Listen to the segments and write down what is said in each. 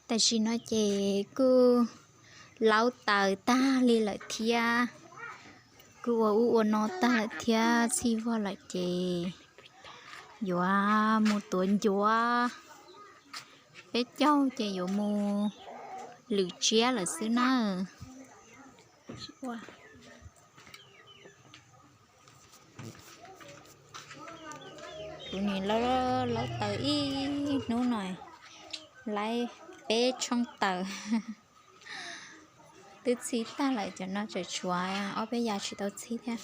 Tam sim no ces kuj laub taws tag li lawm thiab, kuj ua ub ua no tag lawm thiab, txhij vog lawm ces yuav mus tuav ncuav, peb caug ces yuav mus lwm tsiab lawm xwb na. Kuv nim laub taws ib hnub no, laib peb tshooj taws. Twb txhij tag lawm, cov no tseem tshuav ob peb yam tsis tau txhij thiab.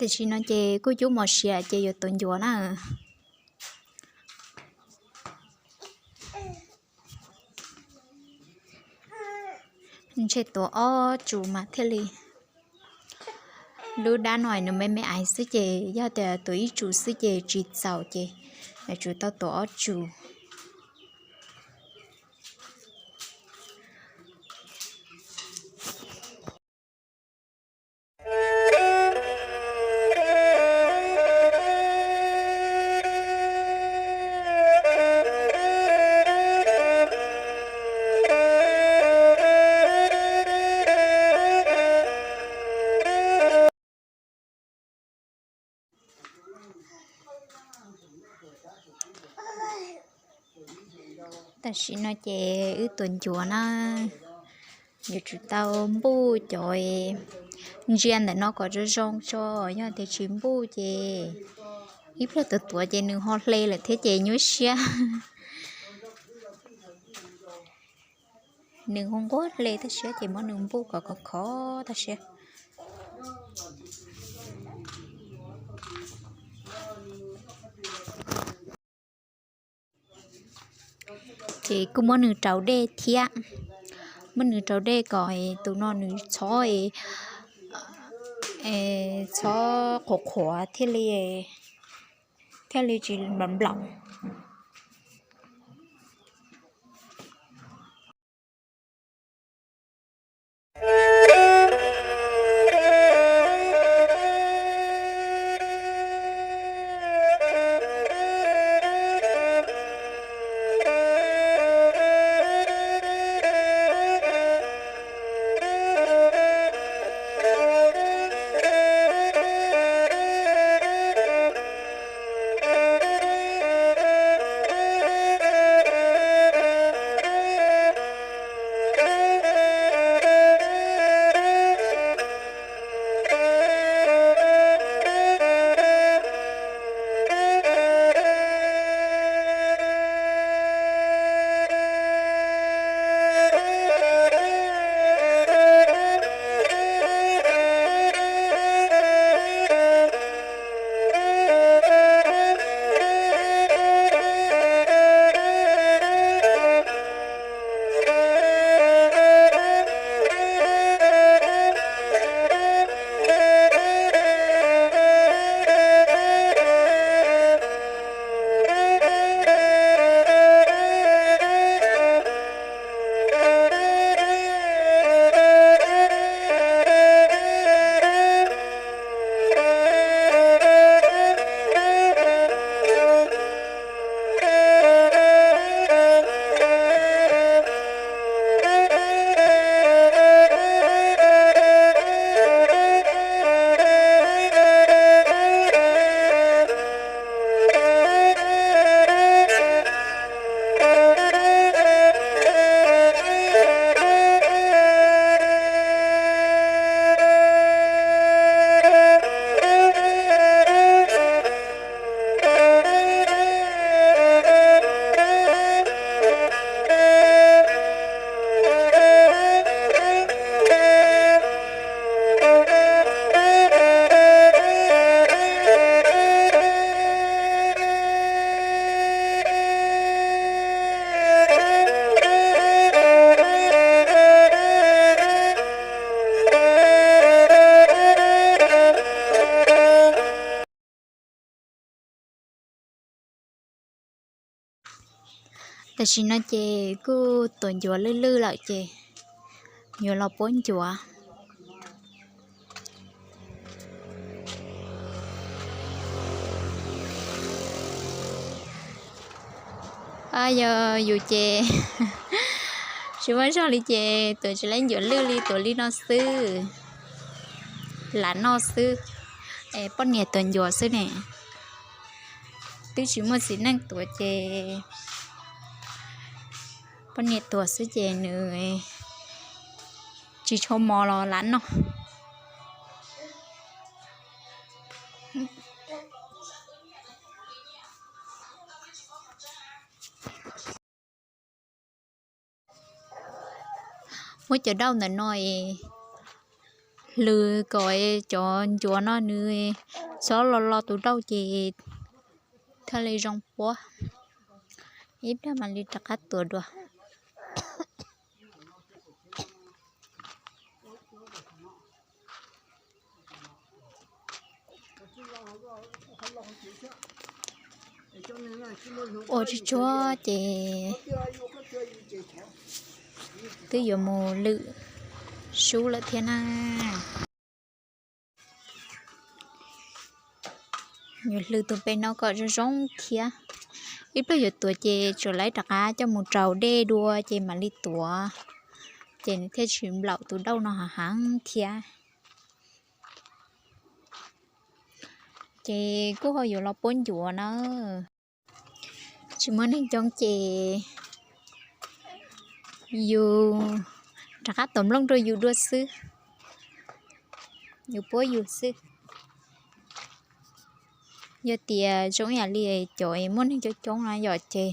Tam sim no ces kuj cub mos sias ces yuav tuav ncuav na. Ntshe tuav ob tsum mas thiaj li. Lub dab no nws me me aiv xwb ces yog tias tuav ib tsum xwb ces tsis txaus ces yuav tsum tau tuav ob tsum. Tam sim no ces wb tuav ncuav na, yuav tsum tau npuj cov ntsia ntawm no kom zoo zoo tso, yog tias tsis npuj ces ib pliag tuav tuav ces nws ho hle lawm thiab ces nyuaj siab. Nws nquag nquag hle tag siab ces muab nws npuj kom khov khov tag siab. Ces kuj muab nws rau dej thiab, muab nws rau dej kom tus no nws txhob, txhob qhuav qhuav thiaj li, thiaj li tsis nplaum nplaum. Tam sim no ces kuj tuam ncuav lwj lwj lawm ces yuav los puab ncuav. Yog yus ces tsis muaj zog li ces tuam tsis laib ncuav lwj li, tuav li no xwb, lam noj xwb, es poj niam tuav ncuav xwb ne. Twb tsis muaj txiv neej tuav ces poj niam tuav xwb ces nws tsis tshua mos los lam noj. Muab cov dauj ntawm no es hlws kom cov ncuav no nws txhob lo lo tus dauj ces thiaj li zoo puab. Ib pliag mam li rov qab tuav dua. Ua tsuag tsuag ces twb yuav mus lwm sub lawm thiab na. Yuav hlws tus pem no kom zoo zoo thiab. Ib pliag yuav tuav ces tsuas laib rov qab coj mus rau dej dua ces mam li tuav, ces nws thiaj tsis nplaum tus dauj no hav heev thiab. Ces kuj ho yuav los puab ncuav na. Tsis muaj neeg coob ces yus rov qab tom nplooj rau yus dua xwb, yus puab yus xwb. Yog tias zoo ib yam li cov muaj neeg coob coob na yom ces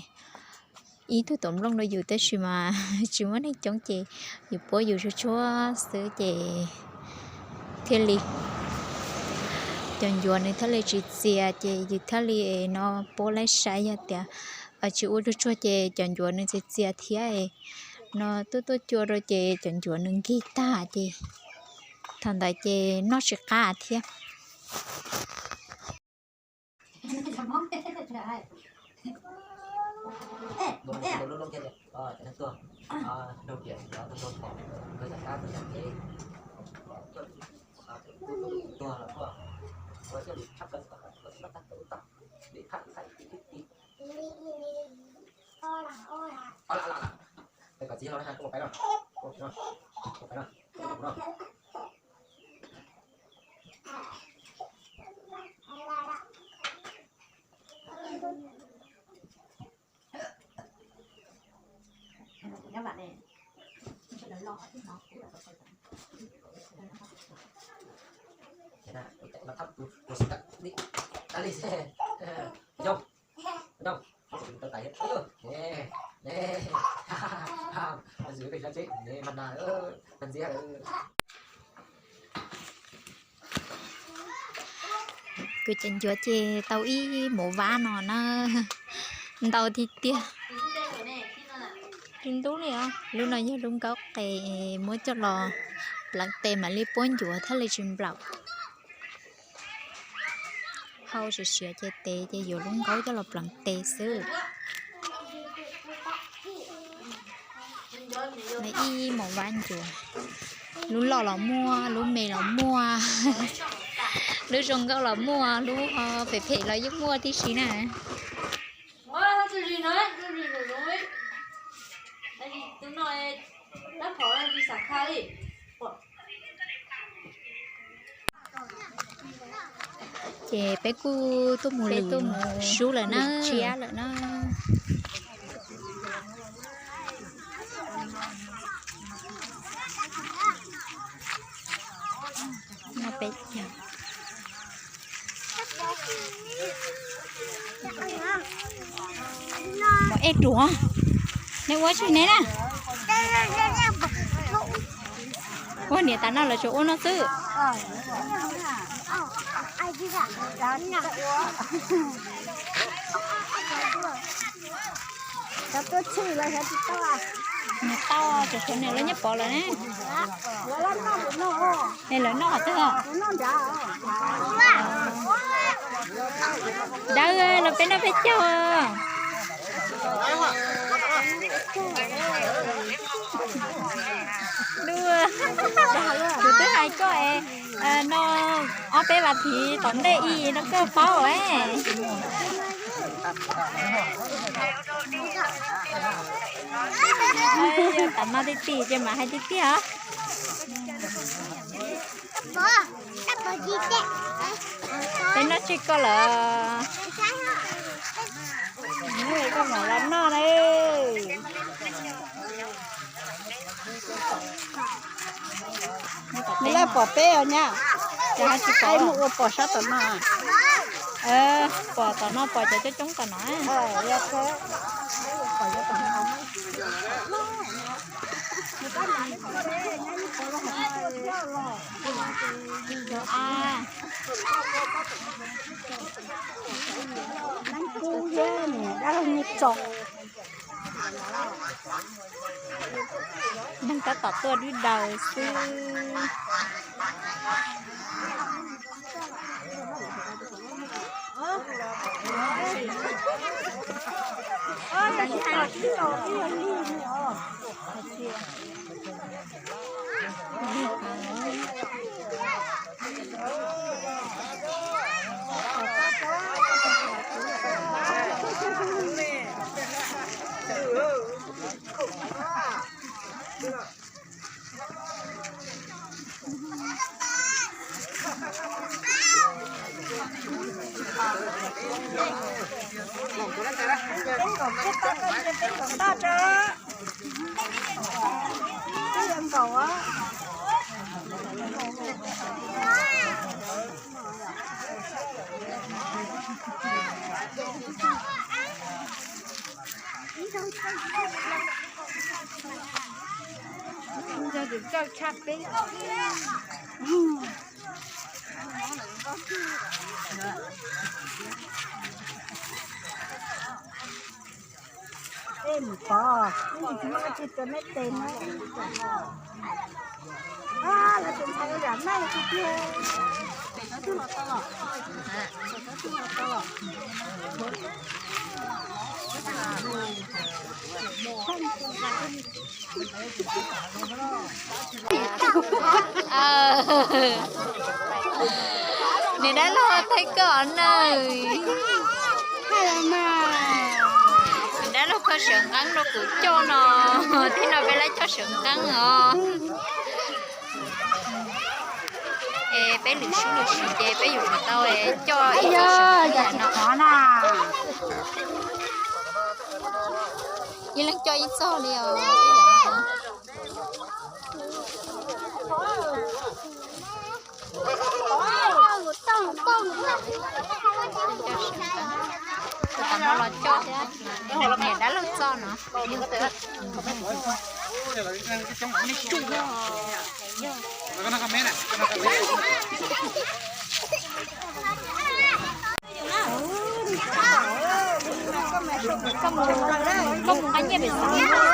ib tug tom nplooj rau yus, tab sis mas tsis muaj neeg coob ces yus puab yus tsuag tsuag xwb ces thiaj li cov ncuav nws thiaj li tsis txias ces yus thiaj li no puab laib saib. Yog tias tsis ua tsuag tsuag ces cov ncuav nws txias txias thiab no tuaj tuaj cua rau ces cov ncuav nws nkig tag ces thaum ntawd ces noj tsis qab thiab. Kuv cov ncuav ces tau ib mus vab no na, ntau tiag tiag. Ib ntub li os, lub no yog lub nkaub qes muab coj los pleev tes mam li puab ncuav thiaj li tsis nplaum. Hau siav siav ces tev ces yuav lub nkaub coj los pleev tes xwb. Ib mus vab ncuav, lub loj los muaj, lub me los muaj, lub zoo nkauj los muaj, lub ho phem phem los yeej muaj tib si na. Ces peb kuj tuaj mus lwm sub lawm na, tshiab lawm na. Pom ej ruam, nej ua tsis neb na. Ua niam tas no lawv tsuas ua no xwb. Nws tau, tsam tshuav nws lawv nyob pov lawm ne. Es lawv noj qhov twg os? Dawb los peb noj peb caug. Dua, kuv twb hais koj es no ob peb vas thiv tom ntej i no koj paub es. Tam no tiag tiag ces mam hais tiag tiag os. Peb noj tseg koj lawm. Koj mam los noj na. Nws laj pom peb os nyab. Ces ho tsis pom, mus ua pom sab tom no. Pom tom no, pom cov coob coob tom no. Neeb kub thiab dab laug nyiaj tso. Neeg tab tom tuaj dwb daws xwb. Tej mus pov, ib ntsis tsis muaj leej twg tua neb tes na. Lawv tus ntxhais zam naj tiag tiag. Niam dab laug thaij koj nawb. Niam dab laug kho sawv nqeeb rau kuv coj no, thiab no peb lab coj sawv nqeeb os. Es peb lwm sub lwm sim ces peb yuav tsum tau coj ib txoj sawv nqeeb no na. Ib leeg coj ib txoj li os. Tam no los coj niam dab laug txoj no. Koj mus nqa nyiaj pem xeem xav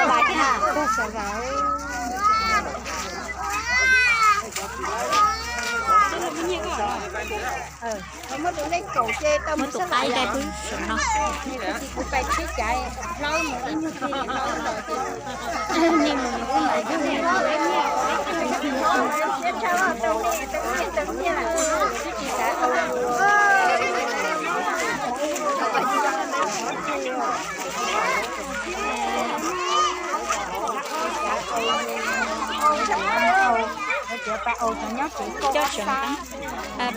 lais thiab na. Muab tus qaib dai pub sawv no. Coj sawv nqeeb.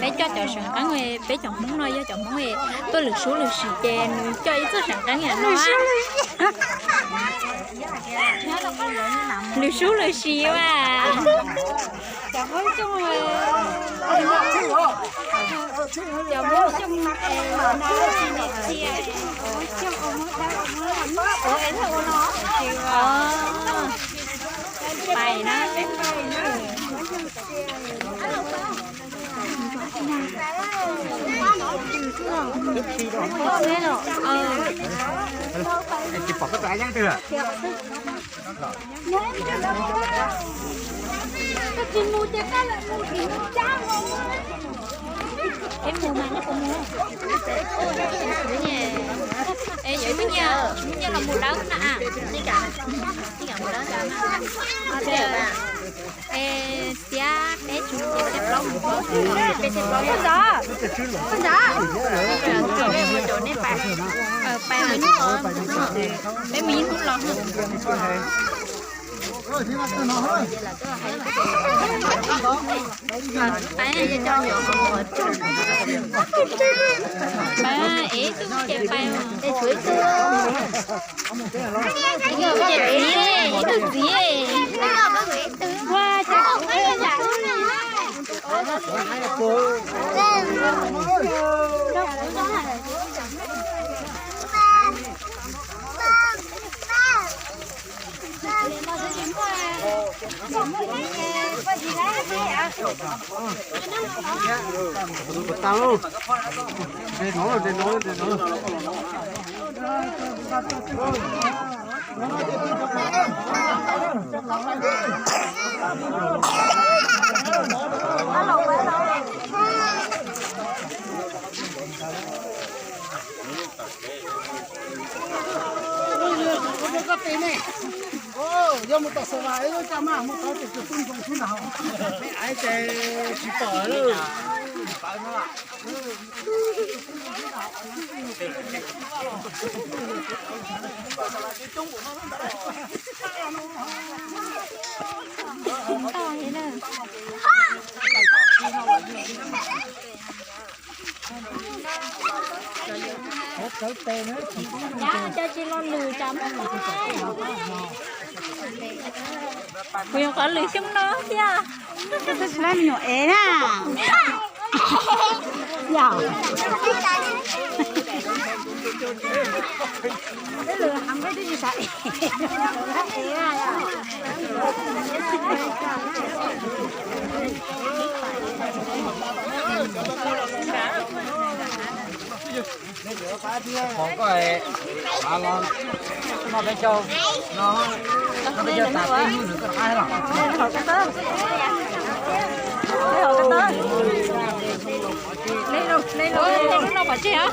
Peb coj cov sawv nqeeb, peb cov Hmoob no yog cov Hmoob tuaj lwm sub lwm sim ces nws coj ib txoj sawv nqeeb no. Lwm sub lwm sim as. Cov Hmoob coj, cov Hmoob coj, pais na. Tsis pom koj tus a yeeb twg. Es mus mas, es yuav ib lub nyiaj los mus dawb na. Peb xiab peb tsum ces xiab plaub mus plaub. Peb xiab plaub ntawd. Peb mus ib hnub los. Peb, es tus ces peb, tus ces txiv, ib tug txiv. Ua cas Yog mus tom Xav Vas ib lub caj maj mus tod ces tus tub ntoo xwb ntag. Aiv ces tsis pom lawm. Cas tsis los lwm cas muaj. Kuv nyuam qhuav lwm xyoo no thiab. Lawv me nyuam ev na. Yog. Qhov koj los noj peb caug no, peb caug tas peb hnub nws koj qab los. Noj pov tseg.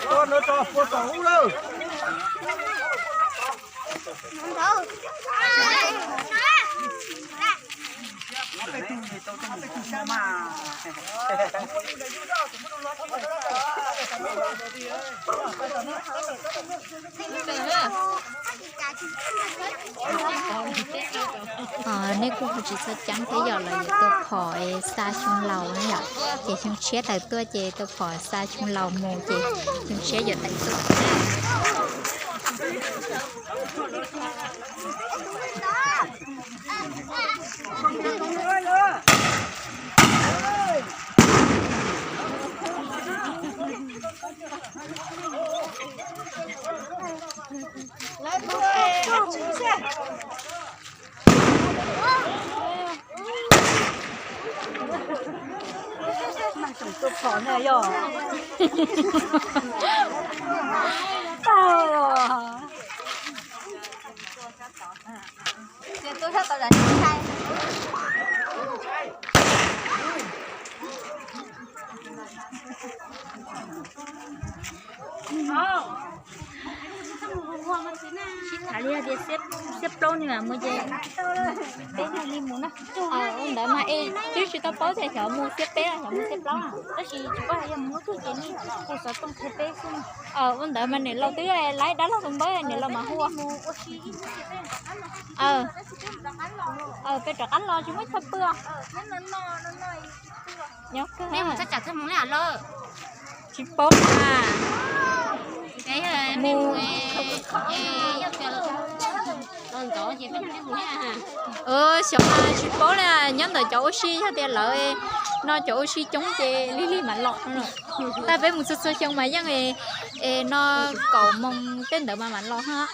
Tuaj no tso puag tom ub lawm. Nej kuj hu tsis txhob ceeb thiab yom, los yuav tuaj phom xa xyoo laus na yom. Ces xyoo tshiab tawm tuaj ces tuaj phom xa xyoo laus mus ces xyoo tshiab yuav tawm tuaj na. Tuaj phom na yom. Sib tham li tias xiab plaub ni mas mus ces peb li mus na. Ua ntawd mas es twb tsis tau paub tias xyov mus xiab peb los xyov mus xiab plaub na, tab sis tsis paub hais yog mus lub twg ces nej hu xov tooj qhia peb xwb. Ua ntawd mas niam laus twb laiv dab laug tus npawb niam laus mas hu. Peb rov qab los tsis muaj chaw pw. Nyob kawg. Tsis paub na. Mus. Xyov mas tsis paub li, nyob ntawm cov ua si, yog tias lawv no cov ua si coob ces lig lig mam los no. Tab peb mus txhua txhua xyoo mas yeej es no kaum moos tej ntawd mas mam los hab.